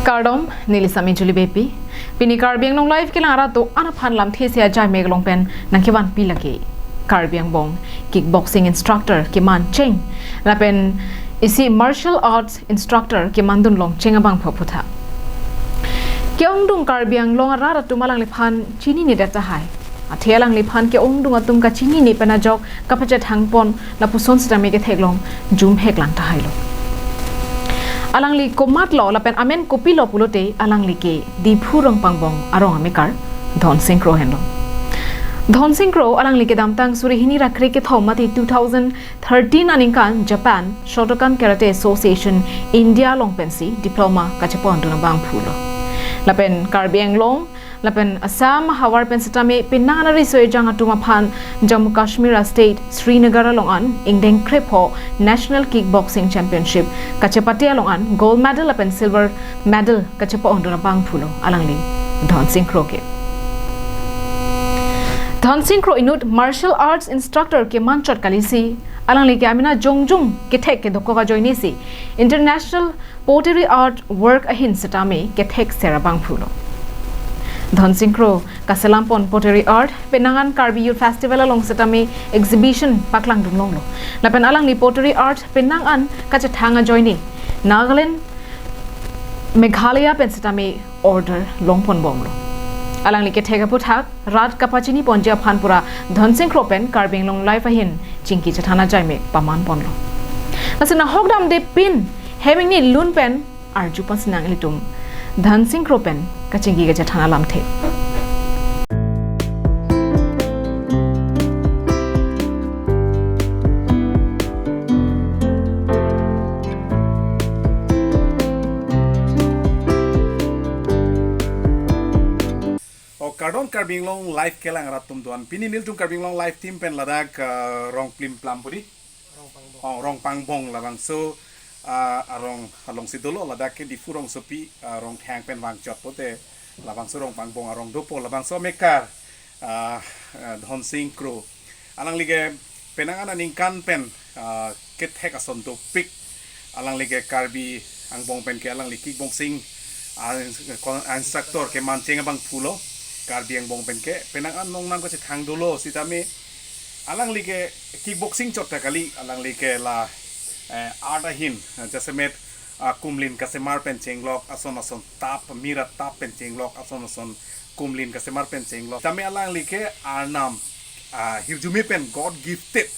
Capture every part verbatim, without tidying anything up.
Kardom, neli Sami Julie Beypi. Pini Karbi Anglong Live kelang arat do-an aphan lamthe isi ajai mek along pen nangkevanpi lake Karbi Angbong kickboxing instructor kemancheng lapen isi martial arts instructor kemandun longcheng abangphu aphuthak. Ke-ongdung Karbi Anglong arat atum alangliphan chininedet tahai. Athe alangliphan ke-ongdung atum kachinine pen ajok kapachethangpon lapuson sitame ketheklong jumhek lang tahailo. Alangli komatlo lapen amen kopilo pulote alangli ke Diphu Rongpangbong arong amekar Dhonsing Kro henlo. Dhonsing Kro alangli kedamtang suri hini ra krekethom mate two thousand thirteen aningkan Japan Shotokan Karate Association India along pensi diploma kachepondun abangphulo. Lapen Karbi Anglong lapen Assam havar pen sitame penang an ariso ejang atum aphan Jammu Kashmir a-state Srinagar along an ingdeng krepho National Kickboxing Championship kachepate along an gold medal lapen silver medal kachepondun abangphulo alangli Dhonsing Kro ke. Dhonsing Kro inut martial arts instructor kemanchot kalisi alangli ke amena jongjung kethek kedokok ajoinesi International Pottery Art Work ahin sitame kethekser abangphulo. Dhonsing Kro kaselampon pottery art penang an Karbi Youth Festival along sitame exhibition paklangdun longlo. Lapen alangli pottery art penang an kachethang ajoine Nagaland, Meghalaya pen sitame order longponbomlo. Alangli kethek aphuthak rat kapachiniponji aphan pura Dhonsing Kro pen Karbi Anglong Live ahin chingki chethan ajai mek pamanponlo. Lasi nanghok damde pin hem ingnilun pen arjuponsinang ilitum Dhonsing Kro pen kachingki kachethan alamthe. O kardom Karbi Anglong Live kelang arat atum do-an. Pini nelitum Karbi Anglong Live team pen ladak, eh, rong plimplam pudi. Rongpangbong. Oh, Rongpangbong labangso, ah, arong alongsi dolo, ladak ke Diphu rongsopi, ah, Rongthang pen vangchot pote labangso Rongpangbong arong dopo, labangso amekar, ah, ah, Dhonsing Kro. Alangli ke penang an aningkan pen, ah, kethek ason dopik. Alangli ke Karbi Angbong pen ke alangli kickboxing, ah, kon-, instructor kemancheng abangphulo. Karbi Angbong pen ke penang an nongnam kachethang dolo sitame alangli ke kickboxing chot ta kali, alangli ke la, eh, art ahin, eh, jasemet, ah, kumlin kasemar pen chenglok ason ason tap, mir atap pen chenglok ason ason kumlin kasemar pen chenglok. Tame alangli ke arnam, ah, hirjume pen God gifted.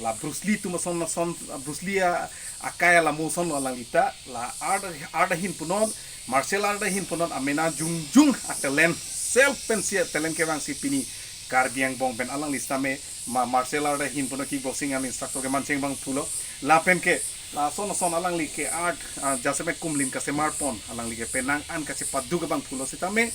La Bruce Lee atum ason ason, ah, Bruce Lee a, akai alamo ason alangli ta, la art, art ahin punon, martial art ahin punon, amena jongjung a-talent, self pensi a-talent kevangsi pini Karbi Angbong pen alangli sitame ma-, martial art ahin punon kickboxing an instructor kemancheng abangphulo. Lapen ke, lason ason alangli ke art, ah, jasemet kumlin kasemar pon, alangli ke penang an kachepaduk abangphulo sitame,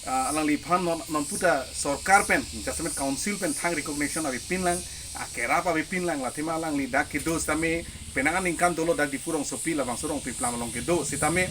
ah, alangliphan non, non puta sorkar pen, jasemet council pen thang recognition avepinlang, akerap avepinlang, la athema alangli dak kedo sitame, penang an aningkan dolo dak Diphu rongsopi labangso Rongplimplam along kedo sitame,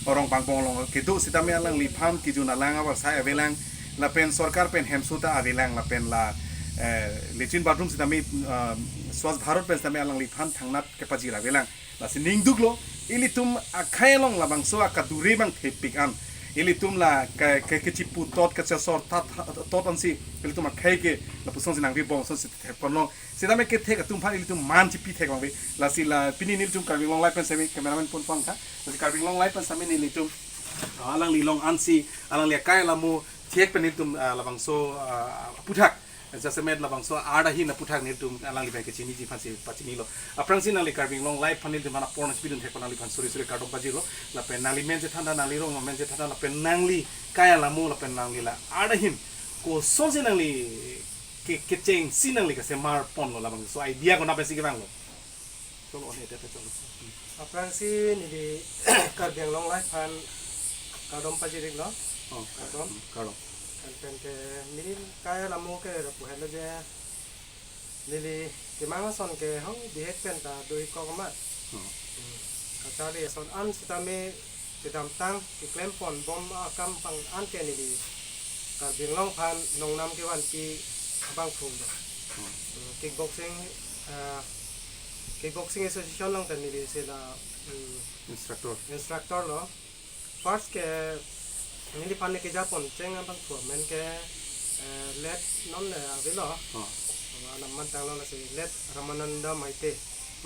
Rongpangbong along kedo sitame alangliphan kejun alang avarsai avelang, lapen sorkar pen hemso ta avelang, lapen la, eh, latrine bathroom sitame, ah, Swachh Bharat pen sitame alangliphan thangnat kepajir avelang. Lasi ningduklo, ilitum akhei along labangso akadure abang thepik an. Ilitum la ke, ke, kechipu tot, kachesor tat, tot ansi, ilitum akhei ke, lapusonsi nangvebom asonsi thekponlong. Sitame kethek atum aphan ilitum man chipi thek abang ave. Lasi la pini nelitum Karbi Anglong Live pen sitame cameraman pon pon ka. Lasi Karbi Anglong Live pen sitame nelitum, ah, alangli along ansi, alangli akai alamo thek pen nelitum, ah, labangso, ah, aphuthak. Jasemet labangso art ahin aphuthak nelitum alangli pen kechiniji aphansi pachinilo. Aphrangsi nangli Karbi Anglong Live aphan nelitum aphan apor nangchipidun thek aphan nangliphan suri suri kardom pajirlo. Lapen nangli men chethan ta, nangli rong men chethan ta, lapen nangli akai alamo, lapen nangli la art ahin kosonsi nangli ke, kechengsi nangli kasemar ponlo labangso idea konat pensi kevanglo. Cholo, on air ta cholo. Aphrangsi neli Karbi Anglong Live aphan kardom pajir-iklo. Oh, kardom. Kardom. Lapen ke neli akai alamo ke lapu henlo je neli kemang ason ke ho bihek pen ta do-ik kok amat. Oh. Hmm. Kacharli ason an sitame kedamtang keklem ponbom akam abang an ke neli Karbi Anglong aphan nongnam kevanpi abangphu do. Hmm. Hmm, kickboxing, ah, Kickboxing Association along ta neli si la, hmm, instructor. Instructor lo. First ke neliphan ne kejapon cheng abangphu amen ke, eh, late non le avelo. Oh. Alam mantanglo lasi late Ramananda Maite.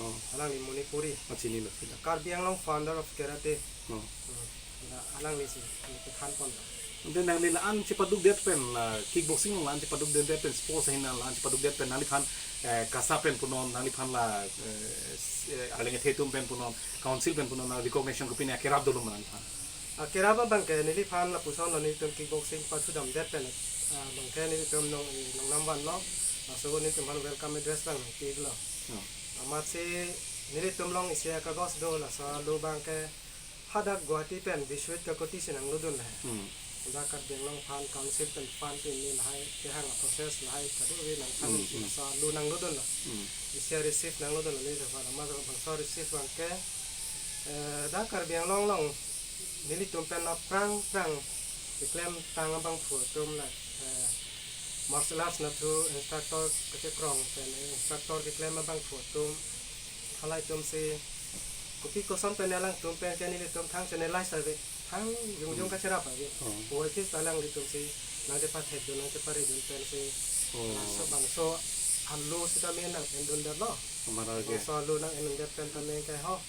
Oh. Alangli Manipuri. Oh, chinilo, chinilo. Karbi Anglong founder of karate. Oh. Hmm. La alanglisi, ne kethanpon. Ante nangli la-an chepadukdet pen la kickboxing la-an chepadukdet pen sports ahin la-an chepadukdet pen nangliphan, eh, kasa pen punon, nangliphan la, eh, s-, eh, arleng ethe atum pen punon, council pen punon la recognition kopine akerap dolo ma nangliphan? Akerap abangke neliphan lapuson lo, nelitum kickboxing pathudamdet pen, ah, abangke nelitum nong, nongnam vanlo. Laso nelitum aphan welcome address abang nangpilo. Hmm. Amatsi nelitum along isi akagos do, laso alo abangke hadak Guwahati pen Biswajit Kakoti si nanglodun lahai. Hmm. Dak Karbi Anglong aphan council pen fund pini lahai kehang a-process lahai kadokave nangthan. Hmm, hmm. Laso alo nanglodunlo. Hmm. Isi a-receipt nanglodunlo nelitum aphan. Amat labangso receipt abangke, eh, dak Karbi Anglong along nelitum pen aphrang phrang keklemtang abangphu atum la, eh, martial arts nathu instructor kachekrong pen instructor keklem abangphu atum, halai atumsi kopi koson pen alangtum pen ke nelitum thang channelize ave, thang jongjong kacherap ave. Oh. Puvoiphit alanglitumsi nangchepathekdun, nangcheparidun pensi. Oh. Laso bangso alo sitame nang-endundetlo. Amar ke. Bangso alo nang-endundet pen tame ke ho,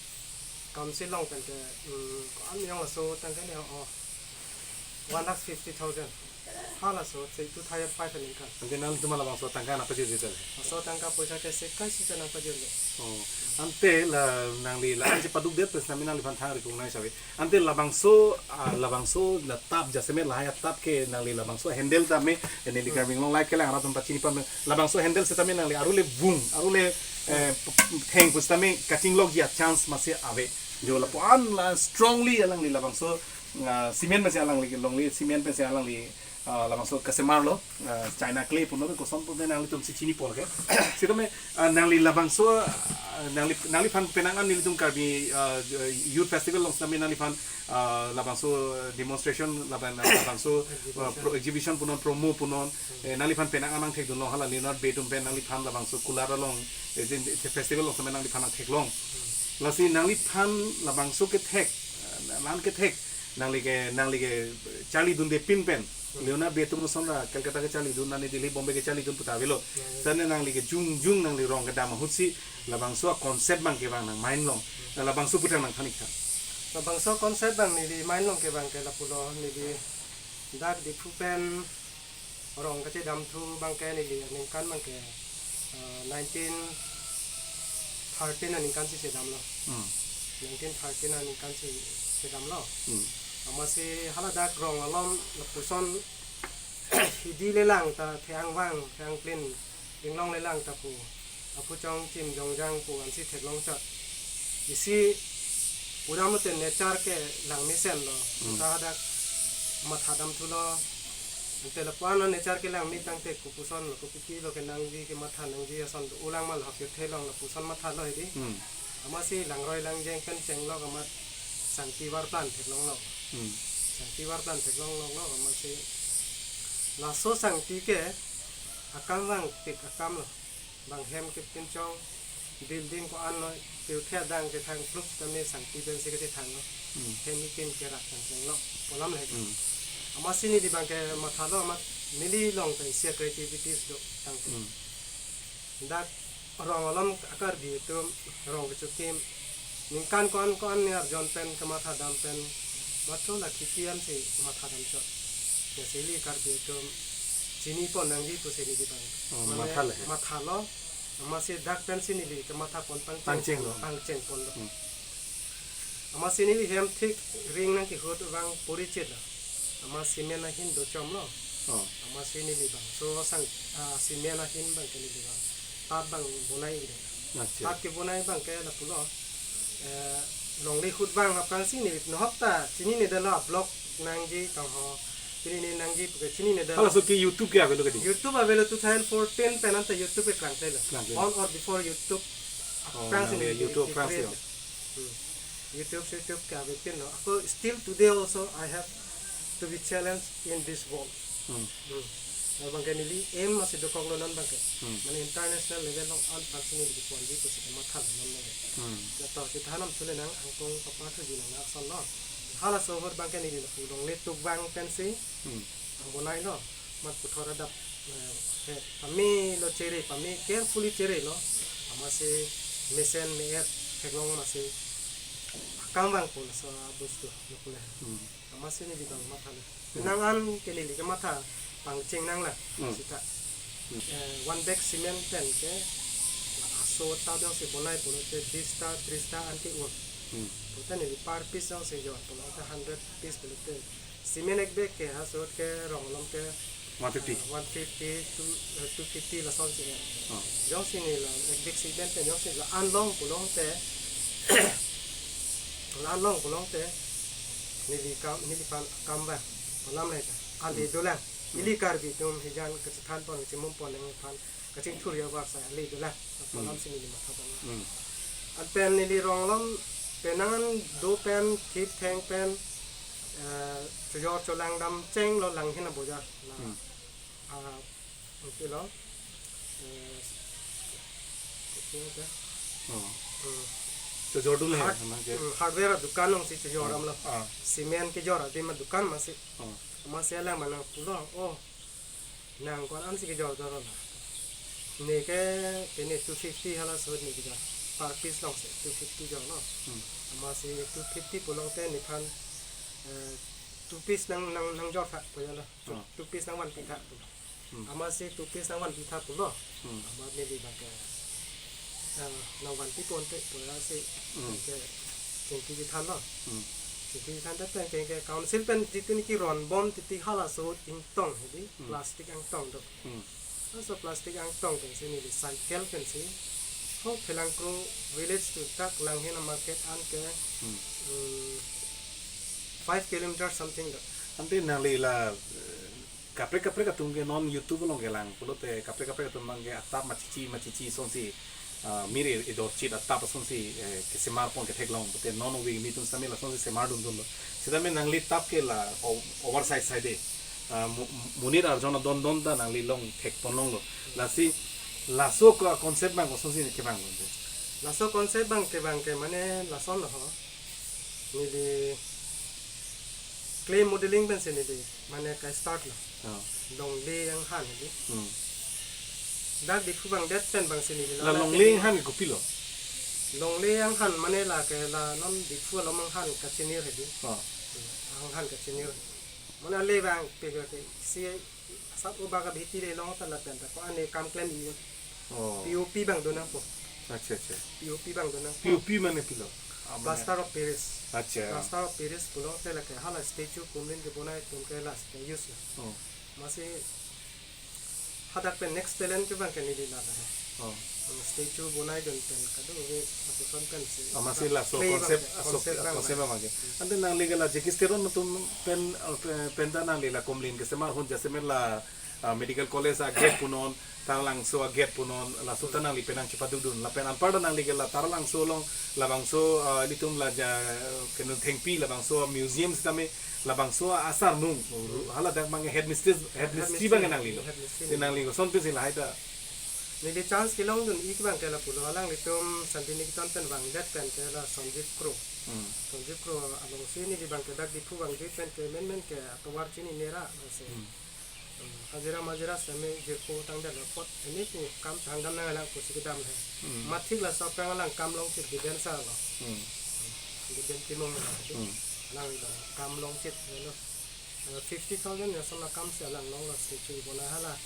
council along pen ke, mm, ko-an jong laso tangka ni ho, oh, one lakh fifty thousand. Halaso si two thousand five aningkan. Ante nangtum labangso tangka nangpajirji tele? Laso tangka poisa ke sekai sita nangpajirlo. Oh. Ante la nangli la-an chepadukdet pen sitame nangliphan thang recognize ave. Ante labangso, ah, labangso la tap jasemet lahai a-tap ke nangli labangso handle tame, eh, neli Karbi Anglong Live kelang arat atum pachini pame. Labangso handle sitame nangli arule vung, arule, eh, p-, p-, theng pusitame kachinglokji a-chance masi ave. Jo lapu-an la strongly alangli labangso, ah, cement masi alangli, longle cement pensi alangli, ah, labangso kasemarlo, ah, China clay punon, koson punon nanglitumsi chinipo ke. Sitame, ah, nangli labangso, ah, nangli, nangliphan penang an nelitum Karbi, ah, Youth Festival along sitame nangliphan, ah, labangso demonstration, laban, labangso, ah, pro-, exhibition punon, promo punon, eh, nangliphan penang an nangthekdunlong, hala Leonard Bey atum pen nangliphan labangso kular along, eh, je, je festival along sitame nangliphan nangtheklong. Lasi nangliphan labangso kethek, ah, la-an kethek, nangli ke, nangli kecharlidunde pin pen, Leonard Bey atum ason ra Calcutta kecharlidun, nani Delhi, Bombay kecharlidun puta avelo. Sitame nangli ke jongjong nangli rong kedam ahutsi labangso a-concept abangke bang nang mind along, labangso aphuthak nangthan ik tha. Labangso concept abang neli mind along ke abangke lapulo, neli dak Diphu pen rong kachedamthu abangke neli aningkan abangke, ah, nineteen thirteen aningkan si chedamlo. Hmm. Nineteen thirteen aningkan si chedamlo. Hmm. Amatsi haladak rong along lapuson hidi lelang ta the-ang vang, the-ang plin, inglong lelang ta pu, aphu chongchim jongjang pu ansi theklongchot. Isi pudamlote nature kelang mesenlo. Hmm. Ta hadak mathadamthulo. Ante lapu-an nature kelang me tangte kopusonlo, kopipilo kenangji, kematha nangji ason do-olang ma, la apirthe along lapuson mathalo hedi. Hmm. Amatsi langroi langjeng pen chenglok amat sangti varplan theklonglo. Hmm. Sangti varplan theklonglo, amatsi laso sangti ke akam vangpik akamlo. Bang hem kepinchong, building ko-anlo, pirthe adang kethang pluk tame sangti pensi kethanglo. Hmm. Hem ipin kerak tangchenglok pu alam le. Hmm. Amatsi neli abangke mathalo, amat neli along ta isi a-creativities do tangte. Hmm. Dak rong along a-Karbi atum rong kechokim, ningkan ko-an ko-an ni arjon pen, kemathadam pen, matro la khiti ansi mathadamchot. Lasi ili Karbi atum chinipon nangji pusi neli abang. Oh, mane mathalo. Mathalo, amatsi dak pensi neli kemathapon pangcheng, pangchenglo. Pangchengponlo. Hmm. Amatsi neli hem thik ring nangkehut abang porichitlo. Amat cement ahin dochomlo. Oh. Amatsi neli bangso sang, ah, cement ahin abangke neli bang tap abang bonai ide. Acha. Tap kebonai abangke lapulo, eh, longle ahut abang aphrangsi neli nohok ta chininedetlo, a-block nangji tangho, chinine nangji puke chininedetlo. Halaso ke YouTube ke avelo kedi? YouTube avelo, two thousand fourteen pen anta YouTube ke klangklelo. Klangklelo. On or before YouTube. Oh, aphrangsi nangli neli YouTube aphrangsi, create. Oh. Hmm. YouTube, YouTube ke avepinlo. Ako still today also I have to be challenged in this world. Hmm. Hmm. Labangke neli aim masi dokoklo non abangke. Hmm. Mane international level along an aphrangsi neli keponji pusi kemathalo non abangke. Hmm. Lato chethan namthu le nang, angkong papathurji nang asonlo. Halaso ahut abangke neli lapu longle tukvang pensi Hmm. bonai lo. Mat puthot adap, eh, he, pame lo chere, pame carefully chere lo. Amatsi mesen me-et theklong amatsi akam vangpo laso abostu lo pule. Hmm. Amatsi neli abang matha lo. Hmm. Nang an ke neli kematha pangcheng nang la. Hmm. Sita. Hmm. Eh, one bag cement pen ke la aso ta jongsi bonai pulote bis ta, tris ta an ke un. Hmm. Pulote neli per piece jongsi jor pulote hundred piece pulote. Cement ek bag ke halaso ahut ke rong malom ke One fifty. Ah, one fifty, two, eh, two fifty lasonsi. Oh. Jongsi neli la ek bag cement pen jongsi la-an long pulote, la-an long pulote, neli kam, neliphan akam ba, alam le ta. Ali Hmm. dolang. Hmm. Ili Karbi atum hijan kachethan pon, kachimum pon nangphan, kachingthur ya bar sai, ali dolang. Hmm. Alam si neli matha pon. Hmm. Anpen neli rong malom, penang an do pen, thip theng pen, eh, chojor cholang dam cheng lo Langhin abojar. La, Hmm. ah, ante lo, eh, ante lo. Oh. Hmm. Chojor dun he, Hard-, na ke? Hmm, hardware adukan alongsi chojor Oh. dam lo. Ah. Cement kejor adim adukan amatsi. Oh. Amatsi alang abang nangpulo, oh, nang ko-an ansi kejor jor lo. Ne ke, ke ne two fifty halaso ahut ne kejor. Per piece alongsi two fifty jor lo. Hmm. Amatsi two fifty pulote nephan, eh, two piece nang, nang, nangjor tha pu ya lo. Two, Oh. two piece nangvanpi tha pu. Hmm. Amatsi two piece nangvanpi tha pulo. Hmm. Amat neli abangke, eh, nangvanpi ponte pu ya si Hmm. ke chingki chethan lo. Hmm. Chingki chethan te pen ke, ke council pen jitu niki ron bom titi halaso ahut ingtong hedi, Hmm. plastic angtong do. Hmm. Laso plastic angtong pensi neli cycle pensi ho Phelangkro village to tak Langhin amarket an ke, Hmm. mm, five kilometer something do. Ante nangli la, eh, kaprek kaprek atum ke non YouTube along kelang pulote kaprek kaprek atum abangke atap machichi machichi asonsi, ah, mir idor chit atap asonsi, eh, kesemar pon ketheklong pute non ove kimi atum sitame lasonsi semar dundun lo. Sitame nangli tap ke la o-, oversize side. Ah, mu-, monit arjon adon don ta nangli long thek pon longlo. Lasi laso ko concept abang kosonsi kevang lo te? Laso concept abangke abangke mane lason lo ho. Neli clay modeling pensi neli mane ka-start lo. Oh. Longle anghan neli. Hmm. Dak Diphu vangdet pen abangsi neli La la longle anghan ke kopilo? Longle anghan mane la ke la non Diphu along anghan kachinir hedi. Oh. Anghan kachinir. Mane ale abangke ke si sap o bag abhiti le long ta lapen ta ko-an ne kam klem i. Oh. P O P abang do nangpo. Acha, acha. P O P abang do nangpo. P O P mane pilo? Ah, mane Plaster of Paris. Acha. Plaster of Paris pulote lake hala statue kumlin kebonai atum ke last ke use lo. Oh. Amatsi hadak pen next plan ke abangke neli la he. Oh. Hmm, statue bonai dun pen kadokave apuson pensi. Amatsi laso clay concept, abangke, aso concept abang concept abang. Abangke. Hmm. Ante nangli ke la Jackie Teron atum pen, eh, pen ta nangli la kumlin kesemar ahut jasemet la, ah, medical college a-gate punon, Taralangso a-gate punon, laso ta nangli penang chepadukdun. Lapen anparta nangli ke la Taralangso along, labangso, ah, ilitum la ja, eh, kenun thengpi, labangso museum sitame, labangso asar nung, hala dak abang headmistress, headmistress Headmistress. Abang nangli lo. Headmistress. Si nangli koson pensi lahai ta? Neli chance kelongdun ik abangke lapulo alanglitum Santiniketan pen vangdet pen ke la Sanjeev Kro. Hmm. Sanjeev Kro alongsi neli abangke dak Diphu vangdet pen ke menmen ke atovar chini nera lasi. Hmm. Hmm, hajira majira sitame jirpo tangdet lo apot ini pu kam changdam nang alang pusi kedam he. Hmm. Mathik laso aphrang alang kam longchit Deben sar lo. Hmm. Deben Timung lo. Hmm. Alang lo kam longchit lo. Eh, fifty thousand ya ason akam si alang longlo statue bonai hala.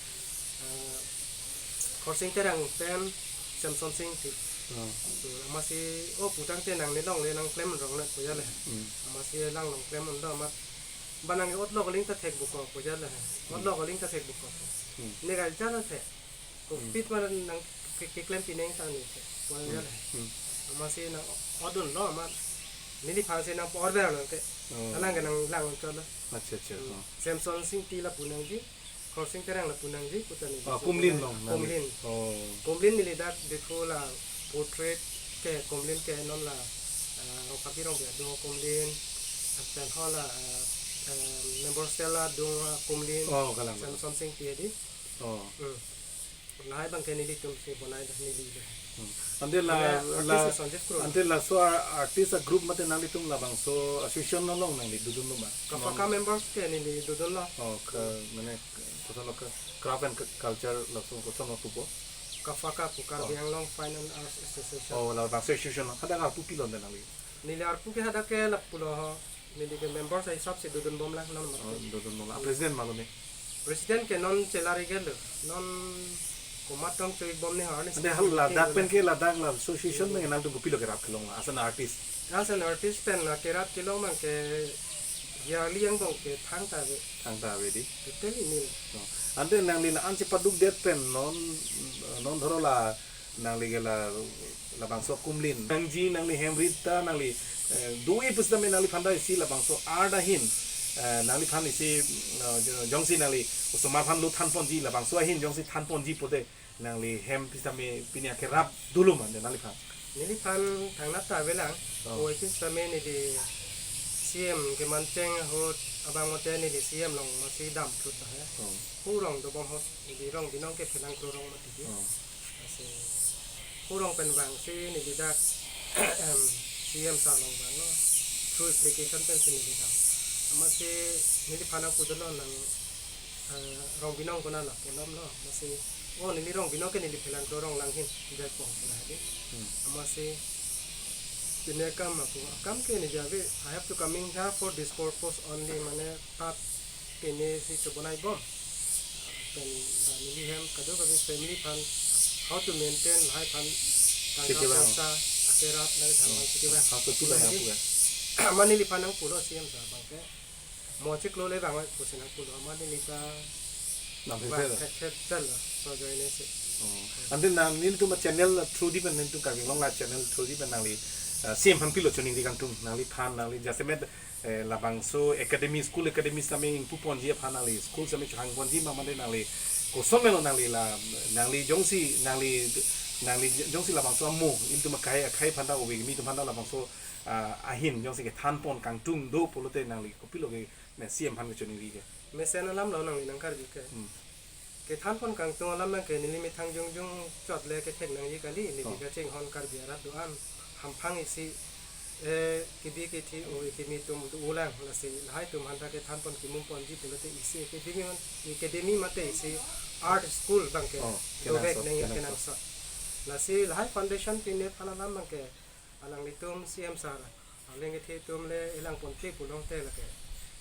Eh, Khorsing Terang pen Semsonsing Ingti. Hmm. Hmm, amatsi, oh, putangte nangli longle nangklem rong le pu ya le. Hmm. Amatsi alang long klem un do amat. Ba nang otlo kaling ta thek buko pu ya le. Hmm. Otlo kaling ta thek buko. Hmm. Ne gal jana the. Ko Hmm. pit ma nang ke, keklem pineng ta ne the. Pu ya le. Hmm. Amatsi nang odun lo amat. Neliphan si nang order lo ke. Oh. Alang ke nanglang chot lo. Acha, acha. Hmm. Oh. Semsonsing Ingti lapu nangji, Khorsing Terang lapu nangji, pu ta neli Ah, si kumlin nang, long, nang. Kumlin. Oh. Kumlin neli dak Diphu la portrait ke kumlin ke non la, ah, Rongpharpi Rongpi adung kumlin, lapen ho la, ah, eh, Member Stella adung, ah, kumlin, Oh, kalang. Semsonsing Ingti di. Oh. Hmm. Lahai abangke nelitum si bonai dah neli dah. Ante la, mane la, artist Sanjeev Kro. Ante laso ar-, artist a-group mate nanglitum labangso association along nangli dodunlo ma? Kafaka members ke neli dodunlo. Oh, ka, mane, koson lo ka, craft and cu-, culture laso koson lo pupo? Kafaka pu, Karbi Anglong Fine and Arts Association. Oh, labangso association lo. Hadak arpu pilo ante nangli? Neli arpu ke hadak ke lapulo ho. Neli ke members a-hisap si dodunbomlang non. Oh, mate dodunbomlang. Ah, president ma lo ne? President ke non chelar-ik-etlo. Non komat tong cho-ikbom ne ho, ne. Ante hal ladak pen ke, ladak la association pen nangtum kopilo kerap kelong la, as an artist? As an artist pen la kerap kelong abang ke yearly angbong ke thangta ave. Thangta ave dei? Totally nil. Oh. Ante nangli la-an chepadukdet pen non, non dhoro la nangli ke la, labangso Kumlin nangji, nangli hem rit ta nangli, eh, do-i pusitame nangliphan ta isi labangso art ahin, eh, nangliphan isi, eh, jo-, jongsi nangli osomar aphan lo thanponji, labangso ahin jongsi thanponji pulote nangli hem pusitame pini akerap dolo ma ante nangliphan? Neliphan thangnat ta avelang. Oh. Oi pusitame neli C M kemancheng ahut abang mate neli C M along masi damphlut ta he. Oh. Hurong dobom ahut neli Rongbinong ke Phelangkro rong mati ke. Oh. Lasi hurong pen vangsi neli dak, em, C M sir along vanglo. Through application pensi neli dam. Amatsi neliphan nangpudunlo nang, eh, Rongbinong konat lo pu damlo. Amatsi, oh, neli Rongbinong ke neli Phelangkro rong lang ahin, Jaipong puna hadi. Hmm. Amatsi, pine akam ako, akam ke neli ave, I have to coming here for this purpose only, mane tat pine si chobonaibom. Pen, ah, neli hem kadokave family aphan, how to maintain lahai aphan, tangka, chekevang, poisa akerap lahai aphan, hmm, chekevang. How to, pulo, pulo hadi, pulo. Amat neliphan nangpulo C M sir abang ke. Mo chiklo le bang oi pusi nangpulo, amat neli ta nang bang phephe lo. Phephe lo, so join si. Oh. Ante nang nelitum a-channel through di pen, nelitum Karbi Anglong Live channel through di pen nangli, ah, C M aphan pilo choningri kangtung, nangliphan, nangli jasemet, eh, labangso academy, school academy sitame ingpuponji aphan, nangli school sitame chohangponji ma mate nangli koson melo nangli la, nangli jongsi, nangli, nangli jongsi labangso amo, ilitum akai, akai aphan ta ove kimi atum aphan ta labangso, ah, ahin jongsi kethanpon kangtung do pulote nangli kopilo ke, ne C M aphan kechoningri ke? Mesen alam lo nangli nang Karbi ke. Hmm. Kethanpon kangtung alam abang ke neli methang jongjong chot le kethek nangji kali, neli, oh, kachinghon Karbi arat do-an hamphang isi, eh, kebi kethe o kimi atum dolang, lasi lahai atum aphan ta kethanpon kimumponji pulote isi academy man, academy mate isi art school abang ke, oh, dovek kenangsot, nangji, kenangsot, kenangsot. Lasi lahai foundation pine aphan alam abang ke alanglitum C M sir, alang kethe atum le elangponte pulote lake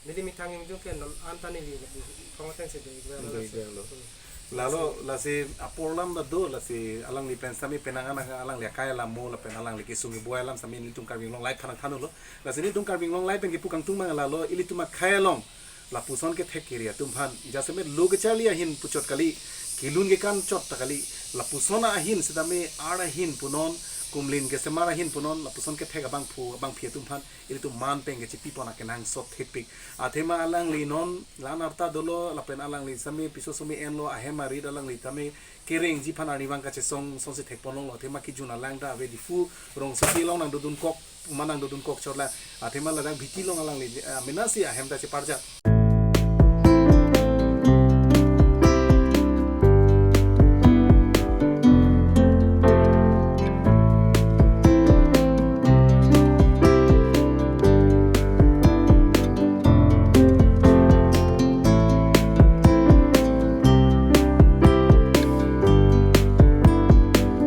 neli methang jongjong ke non anta neli lapu thong ateng si do-ik-velo. Do-ik-velo. Hmm. Lalo, lasi apor alam ta do, lasi alangli pen sitame penang anak alangli akai alam mo lapen alangli kesung keboi alam sitame nelitum Karbi Anglong Live aphan nangthanlo. Lasi nelitum Karbi Anglong Live pen kepu kangtung abang lalo, ilitum akhei along lapuson kethek kere atum aphan, jasemet lo kecharli ahin puchot kali, kelun kekan chot ta kali, lapuson ahin sitame art ahin punon, Kumlin kesemar ahin punon, lapuson kethek abangphu abangphi atum aphan ilitum man pen kechepipon akenangsot thepik. Athema alangli non la-an arta dolo lapen alangli sitame piso sitame enlo, ahem arit alangli tame kerengji aphan arnivang kachesong songsi thekponlonglo. Athema kejun alang ta ave, Diphu rongsopi along nangdodunkok, ma nangdodunkok chotlo. Athema ladak Biti along alangli, ah, mena si ahem ta cheparjat.